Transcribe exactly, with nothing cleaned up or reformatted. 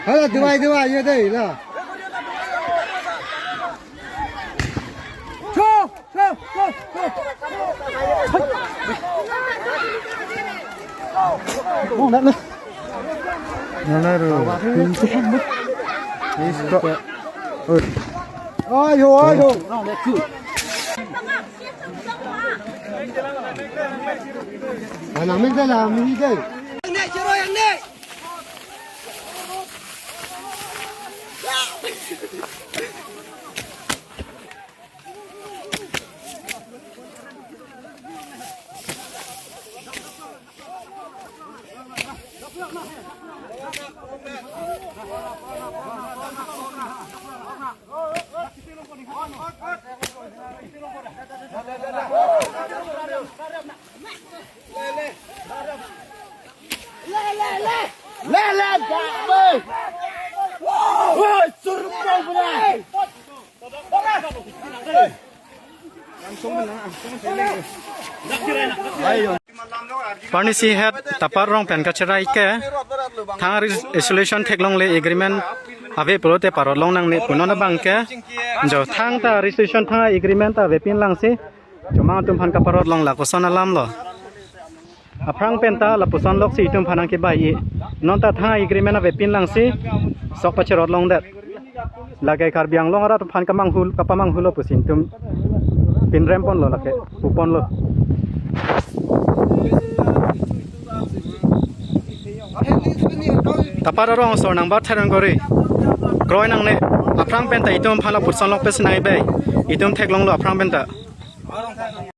Hala, duai, duai, ye dei, la. Cho, cho, cho, cho. Mong dak na. Nana ro. Isko. Oi. Ayo, ayo. Nang min dala, min dei. Parnisi het Tapat rong pen kacherai ke thang res-, resolution theklongle, agreement ave pulote parot long nangne pu non abang ke. Jo thangta resolution, thang agreement ta avepin langsi chomang atum aphan kaparot long lakoson alam lo. Aphrang penta lapuson loksi itum aphan nangkebai-i. Nonta thang agreement avepin langsi sok pacherot longdet. Lake Karbi Anglong arat aphan kamanghu, kapamanghulo pusi itum pinrem ponlo, lake pu ponlo. Tapat arong asor nangbat thereng kori. Kroi nangne, aphrang penta itum aphan lapuson lok pesi nangkebai. Itum theklonglo aphrang penta.